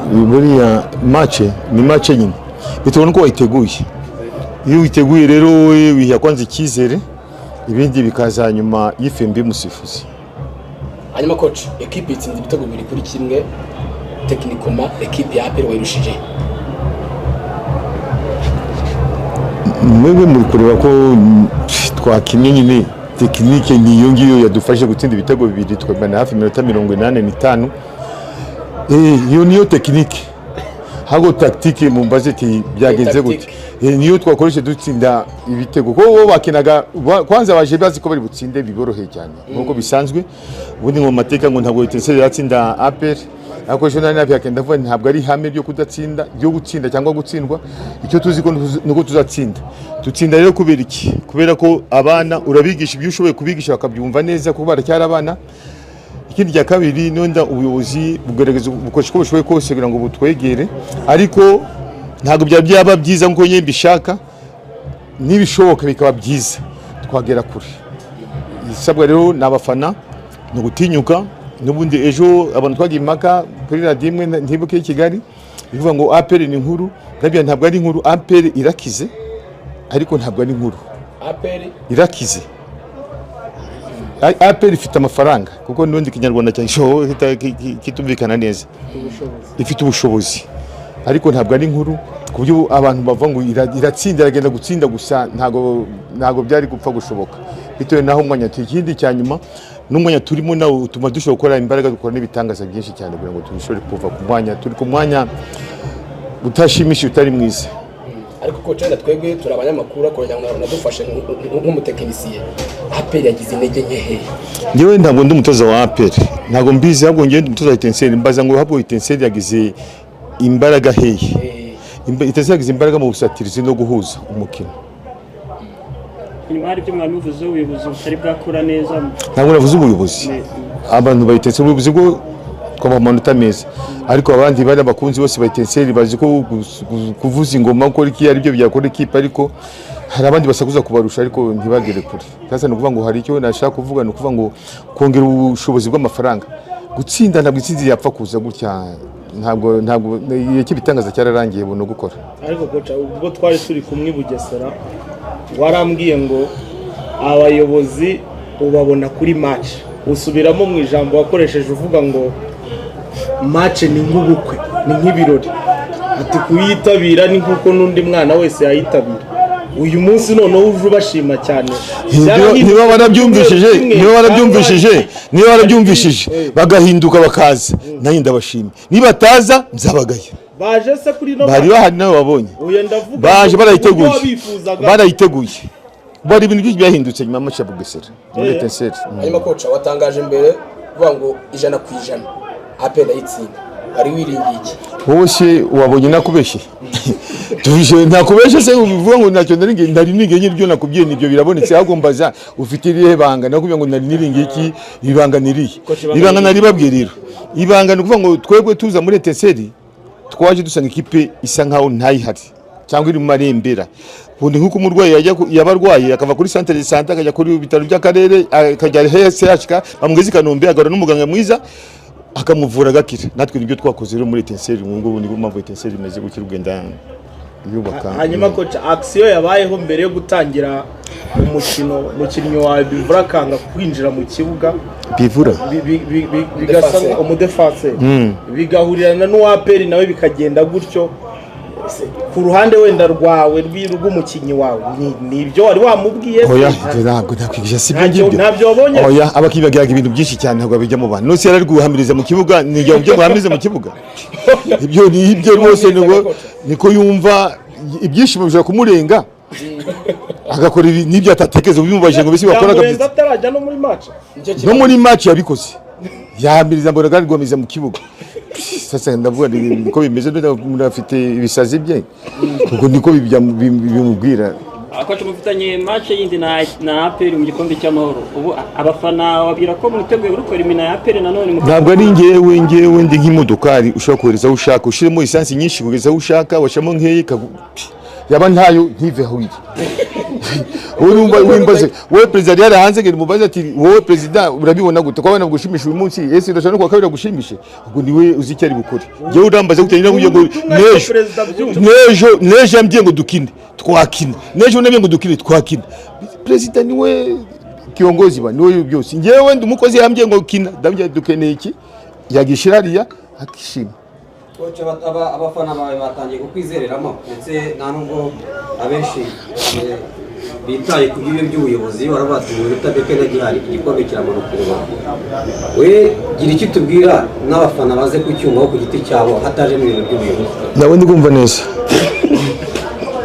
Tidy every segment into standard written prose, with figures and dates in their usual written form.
Buriya match ni match nyine, bitewe nuko wayiteguye. Iyo witeguye rero wowe wiha kwanza icyizere, ibindi bikaza nyuma y'ifembi y'umusifuzi. Hanyuma coach, ekipe itsinze ibitego 2-1, techniquement ekipe ya APR wayirushije? Mwebwe muri kureba ko twakinnye nyine, technique ni iyo ngiyo yadufashe gutsinda ibitego 2, tukagana hafi iminota 85. Iyo niyo technique, hago tactique mumbaze ati byagenze gute? Niyo twakoreshe dutsinda ibitego, kuko bo bakinaga kwanza baje bazi ko bari butsinde biboroheye cyane nkuko bisanzwe. Ubundi ngo mu mateka ngo ntabwo Etincelles yatsinda APR, ariko ejo nari nabyakenda ndavuga ntabwo ari ihame ryo kudatsinda, ryo gutsinda cyangwa gutsindwa. Icyo tuzi ko nuko tuzatsinda. Dutsinda rero kubera iki? Kubera ko abana urabigisha ibyo ushoboye kubigisha bakabyumva neza, kuko baracyari abana. Ikindi cya kabiri, nonda ubuyobozi bugerageza bukoresha uko bushoboye kose kugira ngo butwegere, ariko ntabwo byaba byaba byiza nkuko nyine mbishaka. N'ibishoboka bikaba byiza twagera kure. Isabwa rero ni abafana, ni ugutinyuka. N'ubundi ejo abantu twagiye impaka kuri radiyo imwe ntibuke i Kigali, ivuga ngo APR ni inkuru. Ndabyo ntabwo ari inkuru. APR irakize ariko ntabwo ari inkuru. APR irakize. APR ifite amafaranga, kuko n'ubundi Kinyarwanda kitumvikana neza. Ifite ubushobozi ariko ntabwo ari inkuru ku buryo abantu bavuga ngo iratsinda, iragenda gutsinda gusa. Ntabwo byari gupfa gushoboka bitewe naho umwanya. Ikindi cya nyuma, n'umwanya turimo nawo utuma dushobora gukora imbaraga, dukora n'ibitangaza byinshi cyane kugira ngo dushobore kuva ku mwanya turi, ku mwanya utashimishije, utari mwiza. Ariko coach, wenda twebwe turi abanyamakuru, kugira ngo unadufashe nk'umutekinisiye, APR yagize intege nke hehe? Njyewe ntabwo ndi umutoza wa APR, ntabwo mbizi. Ahubwo njyewe ndi umutoza wa Etincelles. Mbaza ngo ahubwo Etincelles yagize imbaraga hehe? Etincelles yagize imbaraga mu busatirizi no guhuza umukino. Nyuma hari ibyo mwabivuzeho, ubuyobozi butari bwakora neza. Ntabwo navuze ubuyobozi, abantu ba Etincelles. Ubuyobozi bwo twabaha amanota meza, ariko abandi bari abakunzi bose ba Etincelles bazi ko kuvuza ingoma, gukora iki, ari byo byakora ikipe, ariko hari abandi basakuza kubarusha ariko ntibagere kure. Sasa ni ukuvuga ngo hari icyo nashaka kuvuga, ni ukuvuga ngo kongera ubushobozi bw'amafaranga, gutsinda ntabwo intsinzi yapfa kuza gutya. Ntabwo igihe cy'ibitangaza cyararangiye, buno gukora. Ariko coach, ubwo twari turi kumwe i Bugesera, warambwiye ngo abayobozi ubabona kuri match. Usubiramo mu ijambo wakoresheje uvuga ngo match ni nk'ubukwe, ni nk'ibirori, ati kuyitabira ni nk'uko n'undi mwana wese yayitabira. Uyu munsi noneho uje ubashima cyane. Niba barabyumvishije, niba barabyumvishije, niba barabyumvishije bagahinduka bakaza, nanjye ndabashima. Nibataza nzabagaya. Baje se kuri no Bari bahari nawe wabonye. Oya, ndavuga baje ngo barayiteguye. uburyo wabifuzaga. Barayiteguye. Bari ibintu byinshi byahindutse nyuma y'amaci ya Bugesera muri Etincelles. Hanyuma coach, watangaje mbere uvuga ngo 100% APR ndayitsinda, wari wiringiye iki? Wowe se wabonye nakubeshye? Tubishe ntakubeshye se ubivuga ngo ntacyo nari nari ningiye nyine? Ibyo nakubwiye nibyo birabonetse. Ahubwo mbaza ufite irihe banga? Nakubwiye ngo nari niringiye iki? Ibanga nirihe? Ibanga naribabwiye rero. Ibanga ni ukuvuga ngo twebwe tuza muri Etincelles twaje dusanga ikipe isa nkaho ntayihari cyangwa iri mu marembera. Ubundi nk'uko umurwayi yaba arwaye akava kuri centre de santé akajya kuri bitaro by'akarere, akajya CHK, bamugeza i Kanombe, agahura n'umuganga mwiza akamuvura agakira. Natwe nibyo twakoze rero muri Etincelles. Ubu ngubu nibwo mpamvu Etincelles imeze gutya, ugenda yubaka. Hanyuma coach, action yabayeho mbere yo gutangira umukino, umukinnyi wawe Bivura akanga kwinjira mu kibuga. Bivura? Bigasa umudefanse, bigahurirana n'uwa APR nawe bikagenda gutyo. Ku ruhande wenda rwawe rw'umukinnyi wawe, ni ibyo wari wamubwiye se? Oya, ibyo ntabwo nakwigisha, si ibyo ngibyo. Ntabyo wabonye? Oya, abakinnyi bagiraga ibintu byinshi cyane, ntabwo bijya mu bantu. Nose yari ari guhamiriza mu kibuga, ni ibyo guhamiriza mu kibuga? Ibyo ni ibyo rwose, niko yumva ibyishimo bishobora kumurenga agakora ibi n'ibyo atatekereza. Ubimubajije ngo bisi wakora Byamurenze atarajya no muri match? No muri match yabikoze, yahamiriza, mbona kandi guhamiriza mu kibuga. Sasa ndavuga niko bimeze, umuntu afite ibisazi bye, ubwo niko bimubwira. Coach, mufitanye match yindi na APR mu gikombe cy'amahoro. Ubu abafana babwira ko mwiteguye gukora imina ya APR nanone? Ntabwo ari ngewe. Ngewe ndi nk'imodokari ushobora kohereza aho ushaka, ushyiremo esansi nyinshi kugeza aho ushaka, washyiramo nkeya yaba ntayo ntive aho iri. Wowe numva wimbaze, wowe perezida yari hanze, ngo mubaze ati: "Wowe perezida, urabibona gute ko abana bagushimisha uyu munsi? Ese urashobora no kuwa kabiri bagushimishe?" Ubwo niwe uzi icyo ari bukore. Njyewe urambaze gute? Nyine ngo Ubutumwa ariko n'ejo perezida abyumva. N'ejo yambwiye ngo dukine, twakina. N'ejo nabwiye ngo dukine, twakina. Perezida niwe kiongozi ba, niwe byose. Njyewe ndi umukozi. Yambwiye ngo kina, ndambwiye dukeneye iki, yagishira hariya akishima. Coach, abafana bawe batangiye kukwizereramo, ndetse nta nubwo abenshi bitaye ku by'ibyo by'ubuyobozi. Baravuga bati: "Umuntu bita Beke gihari, igikombe kiramanuka i Rubavu." We gira icyo utubwira n'abafana baze kucyumvaho ku giti cyabo, hatajemo ibintu by'ubuyobozi. Nawe ndi kumva neza.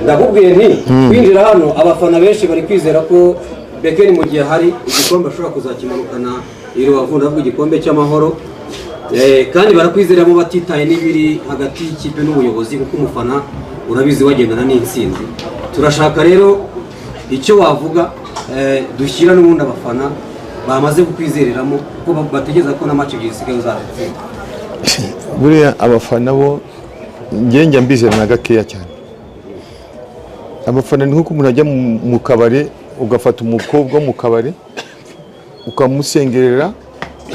Ndakubwiye nti kwinjira hano, abafana benshi bari kwizera ko Bekeni mu gihe hari igikombe ashobora kuzakimanukana i Rubavu, ndavuga igikombe cy'amahoro. Kandi barakwizeramo batitaye n'ibiri hagati y'ikipe n'ubuyobozi, kuko umufana urabizi wagendana n'intsinzi. Turashaka rero icyo wavuga, dushyira n'ubundi abafana bamaze kukwizereramo, kuko bategereza ko na match ebyiri zisigaye uzatsinda. Buriya abafana bo njye njya mbizera na gakeya cyane. Abafana ni nk'uko umuntu ajya mu kabari, ugafata umukobwa wo mu kabari ukamusengerera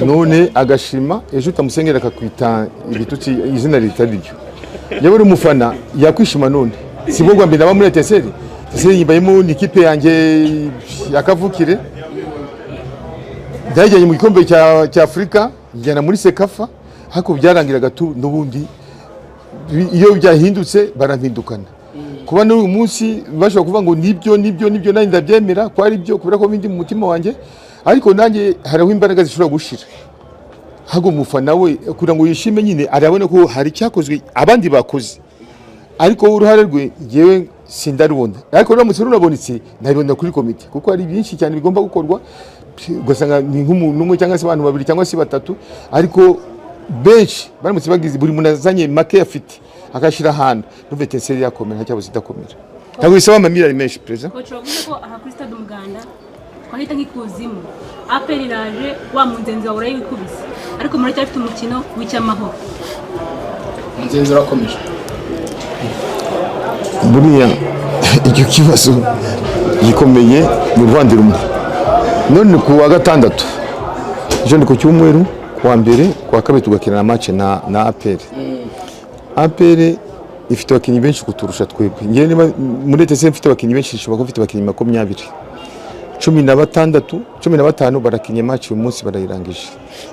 none agashima, ejo utamusengerera akakwita ibitutsi, izina ritari ryo. Yewe, uri umufana yakwishima none, si bwo bwa mbere naba muri Etincelles. Etincelles yibayemo, ni ikipe yanjye ya kavukire. Byajyanye mu gikombe cya Afurika, njyana muri CECAFA, ariko byarangiraga tu n'ubundi iyo byahindutse barampindukana. Kuba n'uyu munsi bashobora kuvuga ngo nibyo, nibyo, nibyo, nanjye ndabyemera ko ari byo, kubera ko bindi mu mutima wanjye. Ariko nanjye hariho imbaraga zishobora gushira. Ahubwo umufana we kugira ngo yishime nyine, arabona ko hari icyakozwe abandi bakoze, ariko uruhare rwe njyewe sindarubona. Ariko ruramutse runabonetse, nabibona kuri komite, kuko hari byinshi cyane bigomba gukorwa, ugasanga ni nk'umuntu umwe cyangwa se abantu babiri cyangwa se batatu. Ariko benshi baramutse bagize, buri muntu azanye make afite agashyira ahantu, numva Etincelles yakomera, nta cyabuze idakomera. Ntabwo bisaba amamiliyari menshi, perezida. Coach, wavuze ko aha kuri stade Umuganda twahita nk'ikuzimu. APR iraje, wa munzenzi wawe urayikubise, ariko muracyafite umukino w'icyamahoro. Umugenzi urakomeje. Buriya icyo kibazo gikomeye mu ruhande rumwe. None ku wa gatandatu, ejo ni ku cyumweru, ku wa mbere, ku wa kabiri tugakina na match na APR. APR ifite abakinnyi benshi kuturusha twebwe. Njyewe niba muri Etincelles mfite abakinnyi benshi, nshobora kuba mfite abakinnyi 20, 16, 15 barakinye match uyu munsi barayirangije.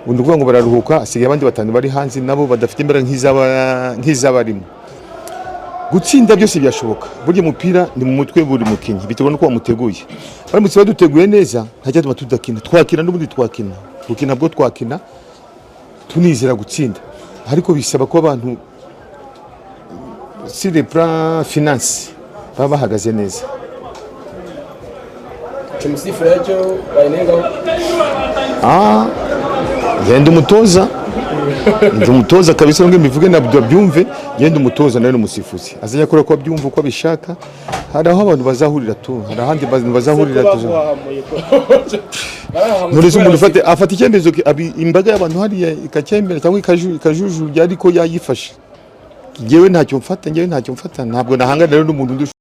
Ubu ni ukuvuga ngo bararuhuka, hasigaye abandi batanu bari hanze, nabo badafite imbaraga nk'iz'abarimo. Gutsinda byose byashoboka. Burya umupira ni mu mutwe, buri mukinnyi biterwa n'uko wamuteguye. Baramutse baduteguye neza, nta cyatuma tudakina. Twakina n'ubundi, twakina, gukina bwo twakina, tunizera gutsinda. Ariko bisaba ko abantu sur le plan finance baba bahagaze neza. Umusifurire cyo bayinengaho? Ah, ngenda umutoza, ndi umutoza kabisa, ngo mbivuge nabyo byumve. Ngenda umutoza, nawe ni umusifuzi, azajya akora uko abyumva, uko abishaka. Hari aho abantu bazahurira tu, hari ahandi abantu bazahurira tu. Baguhahamuye ko Nturese umuntu afata icyemezo, imbaga y'abantu hariya ikacyemera cyangwa ikajujubya, ariko yayifashe. Njyewe ntacyo mfata, njyewe ntacyo mfata, ntabwo nahangana rero n'umuntu undusha.